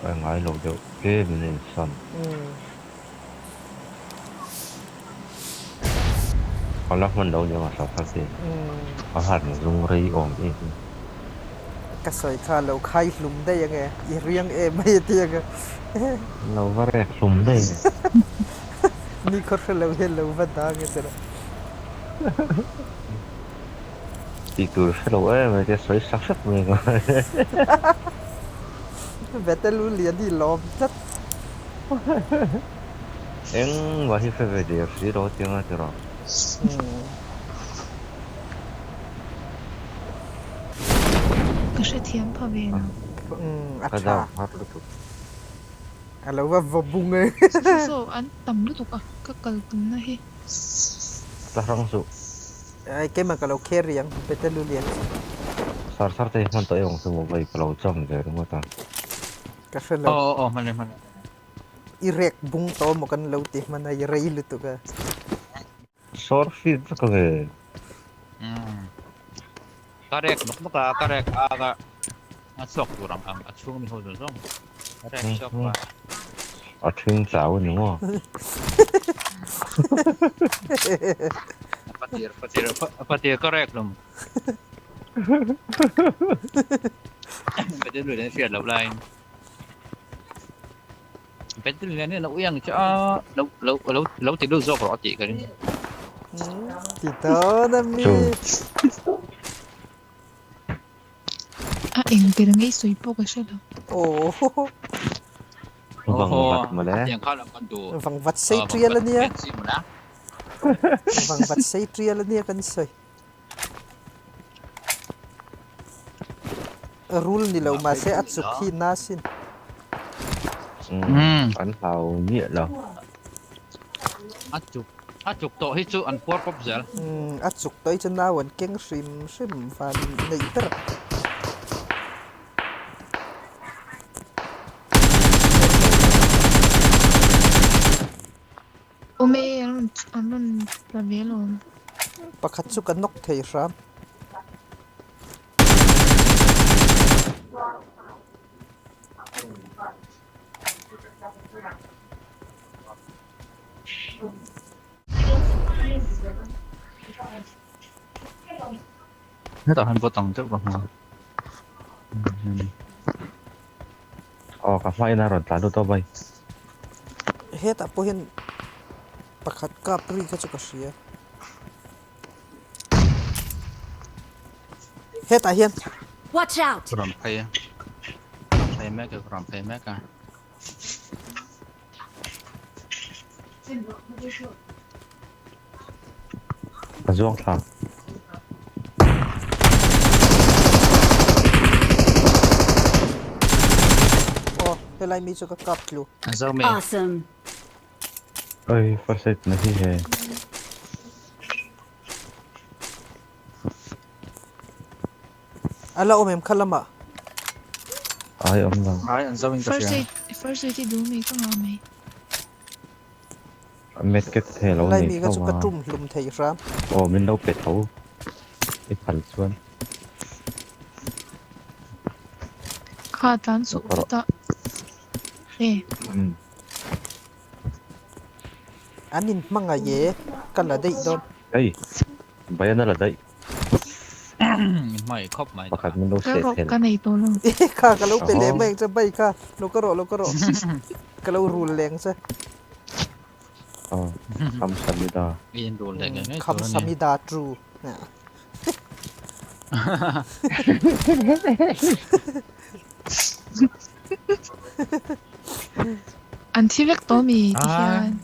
A ngai lo deuh tlem in a insan. A la hman lo nia sa thar te. A han zung rei awm em em. Ka sawi kha lo khai hlum daih ange, i riang em mai a ti ange. Lo va rek hlum daih ange. Ni khaw hre lo hian lo va dah ange tiraw. Tih tur hre lo em mai te sawi sak hrep mai ang. Bethel u lian hi lawm tlat. Engmah hi hre ve der si lo tiang a tiraw. Ka hrethiam pha ve lo. A Ka tha. dam har lutuk. A lo va vaw bung e. Saw saw an tam lutuk a ka kal tumna hi. Ka hrang suh. Ai keimah ka lo carry ang Bethel u lian chu. Sar sar te hi hman tawh em ang chu maw vai ka lo jump ve ringawt a. Ka hre lo. Aw aw aw hman e hman e. I rek bung tawh maw kan lo ti hman a i rei lutuk a. Sawr fit vek ve. Umm. Ka rek nawk nawk a, ka rek a ka a chhuak tur ang ang a chhung mi ho zawng zawng ka rek chhuak pa. A ṭhing chau a ni maw? A patir patir a patir ka rek hlawm. Patir lui nen hriat loh laiin. Patir lui nen hian a ui ang che a lo lo lo lo ti lut zawk rawh a tih ka ring. Ti dawn a mi. A eng ber ngei sawi pawh ka hre lo. Aww. Vang vat mawle. Vang vat sei tial a nia. Vang vat sei tial a nia kan sawi. Rul ni lo mahse a chuk hi na sin. An hlau miah lo. A chuk a chuk tawh hi chu an puar pawp zel. A chuk tawh hi chu nau an keng hrim hrim van neih ber. Awm e, an rawn an rawn tla ve alawm. Pakhat chu ka nawk thei hram. Hetah hian bot ang deuh ka hmu a. Aw ka hmain a rawn tlan lut aw bai. Hetah pawh hian pakhat kap ri kha chu ka hria. Hetah hian. Watch out! Ka rawn phei a. Ka rawn phei mek a, ka rawn phei mek a. A zuang thla. Aw, helai mi chu ka kap tlu. Awesome. Oi, first aid na hi he. A la awm em kha lamah? Ai awm lo. Ai an zo in ka hria. First aid, first aid i duh mai ka ngah mai. Medkit he lo Lai nei mi kha tho chu ka a. tum hlum thei hram. Aw min lo pe tho i phal chuan. Kha tlan suh hetah. E. An in hmangaih e ka la daih dawn. Hei Bayana la daih. Hmai khawp mai. Pakhat min lo Ka seh rawh thel. ka nei tawh lo. Kha ka lo pe leh mai ang che bai kha lo ka rawh lo ka rawh ka lo rul leng che. Aw Khamsamida. In rul leh ngei ngei tur a ni. Khamsamida true. An thi vek tawh mi ti hian.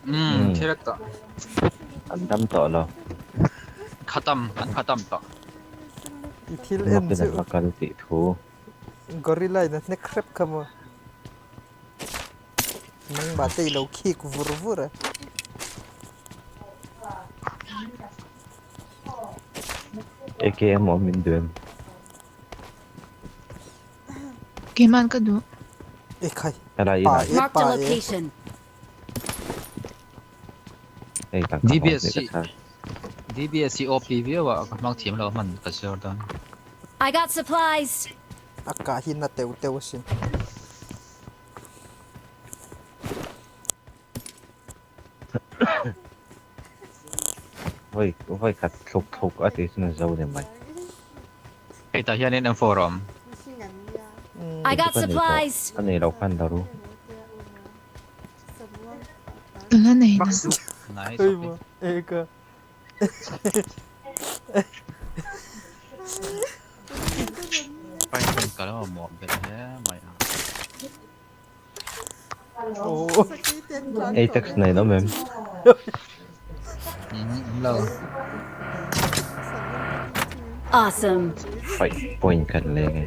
Umm thi vek tawh. An dam tawh lo. Khatam an khatam tawh. I thil en Nakin chu. an la kal tih thu. Gorilla in a hnek hrep kha maw. Nangmah te i lo khik vur vur a. AKM awm min duh em? Keimah ka duh. E khai. Helai Pa inah. e Marked pa a e. location. Hei tangka hmang DBS tih ka hi chhar. DBS hi OP viau a ka hmang thiam lo a hman ka zir dawn. I got supplies. A kah hi na teuh teuh asin. Vawi vawi khat thluk thluk a tih chuan a zo ni mai. Hei tah hianin M four a awm. I got Ka nei tawh. supplies. Ka nei lo khan la ru. Ka la nei na. Nice. Oi Okay. maw e ka. Fine fine ka lo mamawh belh hle mai a. Ei tax nei lo mem. Lo. Awesome. Fight point kan leng e.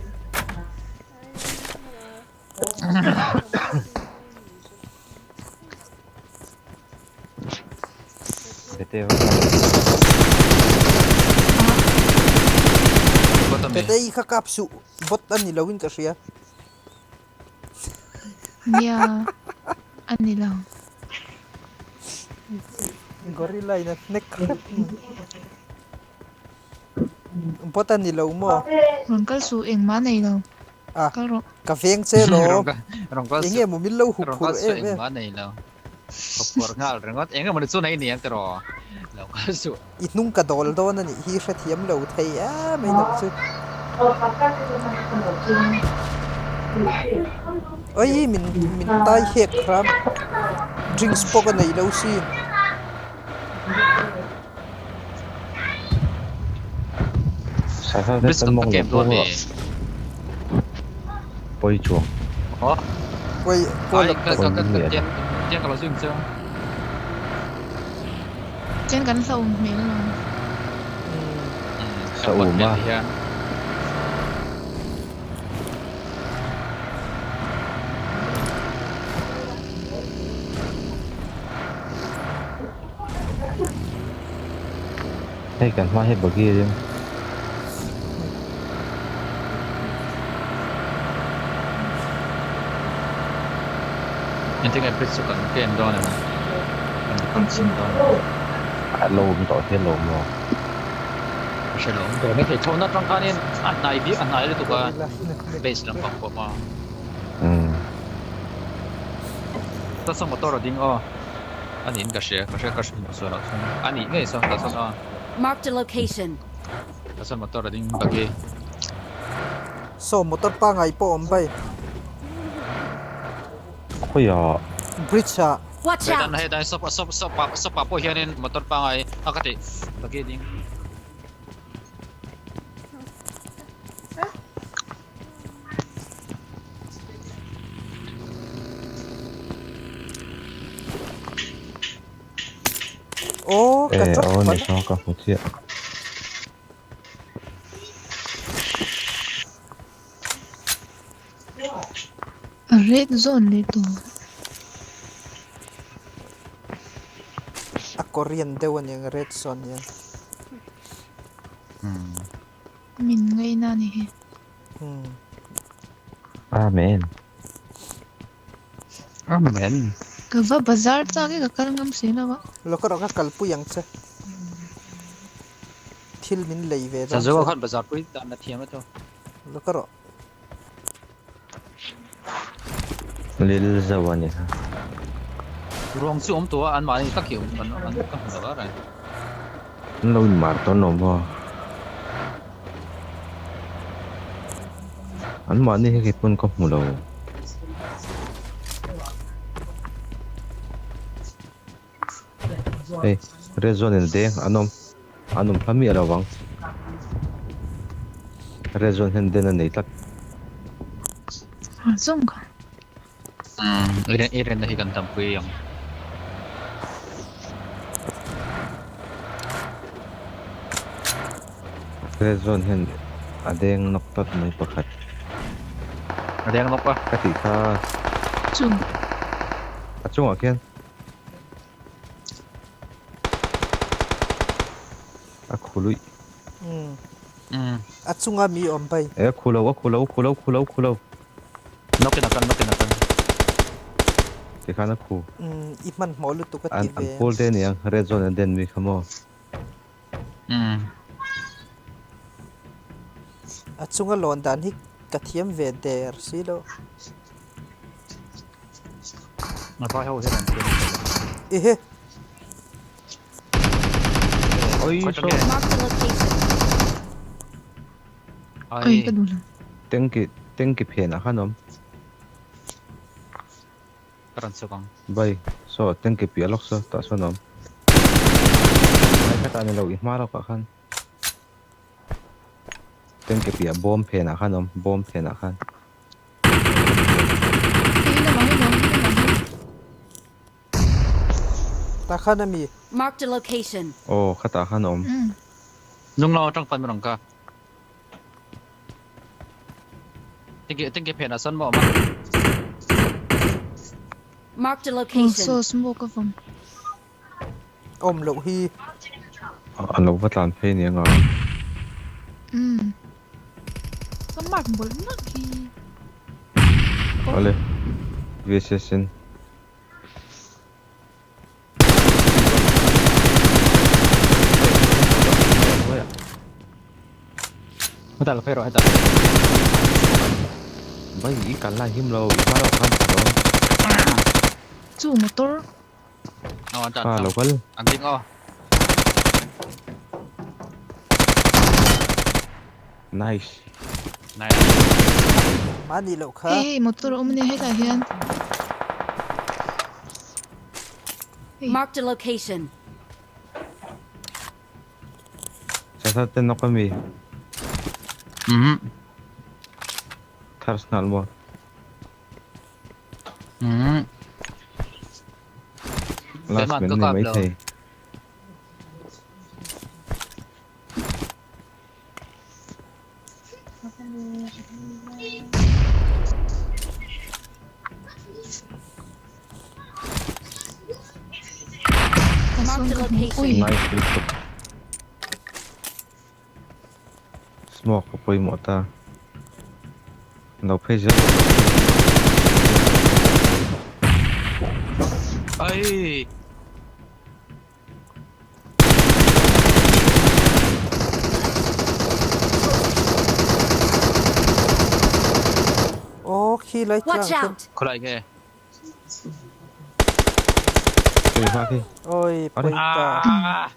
Tete Tete i kha kap suh bot a ni lo in ka hria. Nia, a ni lo. Gorilla in a hnek hrep bot a ni lo maw? Rawn kal suh engmah nei lo. Ah, Kal rawh. ka veng che lo. Rawn kal Eng suh. nge maw min lo hup Rawn kal phur suh em em. engmah nei lo. Hup phur nghal ringawt. Eng emaw ni chu nei ni ang tiraw. Lo kal suh. I hnung ka dawl dawn a nih hi hrethiam lo thei em mai nang chu. Oi min min tai hek hram. Drinks pawh ka nei lo si. Sasa te Biscuit tan ka mawng kem lo dawn pawh ni. pawi chuang. Aw. Pawi pawi Ai lo ka ka ka Pawi ka tiang ka lo zui ang che. Chuan kan hlauhawm hmel alawm. Sa um a. Hei kan hma hi bagi a ring. Engtin nge bridge chu kan ken dawn em? Kan kal chhin dawn em? A lo awm tawh hian lo maw? Ka hre lo. Dawrna thei thlawhna atang khanin a hnai viau a hnai lutuk a base lampang pawh maw? Umm. Ta saw motor a ding aw. A niin ka hria ka hria ka hmu sual loh chuan a nih ngei sawn ta sawn aw. Marked a location. Ta sawn motor a ding bagi. Saw motor pangai pawh awm bai. Khawiah? Bridge ah. Watch Hetan out! hetan sawp sawp sawp ah sawp ah pawh hianin motor pangai a ka tih bagi ding. Aw ka Eh drop aw palh ni a. saw ka hmu chiah. A red zone leh tawh. A Korean deuh a niang red zone hian. Min ngaina a ni hi. Amen. Amen. Ka va bazar chak i ka kal ngam si lo a. Lawk erawh ka kalpui ang che. Thil min lei ve dawn Sazuka chuan. khan bazar pui dan a thiam a tu. Lawk erawh. Lil zo a ni kha. Ruang chu awm tawh a, anmahni tak hi awm an an ka hmu lo a reng. An lo inmar tawn lo maw? Anmahni hi kei pawn ka hmu lo. Hei red zone in deng an awm an awm hla miah lo vang. Red zone hian den a nei tlat. Ha zawng kha. Umm i rinna hi kan tampui ang. Red zone hian a deng nawk tlat mai pakhat. A deng nawk a. Ka tih kha. Chung. A chungah khian. A khu luih. Umm. A chunga mi awm bai. E a khu lo a khu lo khu lo khu lo khu lo. Nawkin a kan nawkin a kan. Tikhan a khu. Umm i hmanhmawh lutuk a ti An ve. pawl te aniang red zone an den mi kha maw. Umm. A chunga lawn dan hi ka thiam ve der si lo. A vai ho hian an thiam ve lo. Ehe. Oi so. Marked a location. Oi ka duh lo. Tanki tanki phen ah khan awm. Ka rawn chhuk ang. Bai saw tanki piah lawk saw tah sawn a awm. Hmai khatah ni lo i hma lawkah khan tanki piah bawm phenah khan a awm bawm phenah khan. Tah khan a mi. Marked a location. Aw khatah khan a awm. Nung lo atang pan rang ka. Tanki tanki phenah sawn maw awm a. Marked a location. Saw smoke a vawm. Awm loh hi. A lo va tlan phei nia nga. Umm. Ka mark mawlh mawlh hi. Awle. VSS in. Hetah lo phei rawh hetah. Vai i kal lai him lo i hma lo khan ta lo. Chu motor. Aw an tan Kha lo kal. An ding aw. Nice. Nice. Mahni loh kha. Hei hei motor a awm ania hetah hian. Hei. Marked a location. Sasa te nawk ami. Mhm. Thar snal maw. Mhm. Last man ni mai thei. Nice lutuk. Smoke a pawimawh ta. Lo phei zel rawh. Ai. Aw khi lai tlang Watch khian. out! Khawlai nge? Hei hma khi. Oi Are. pawi ta. Ah!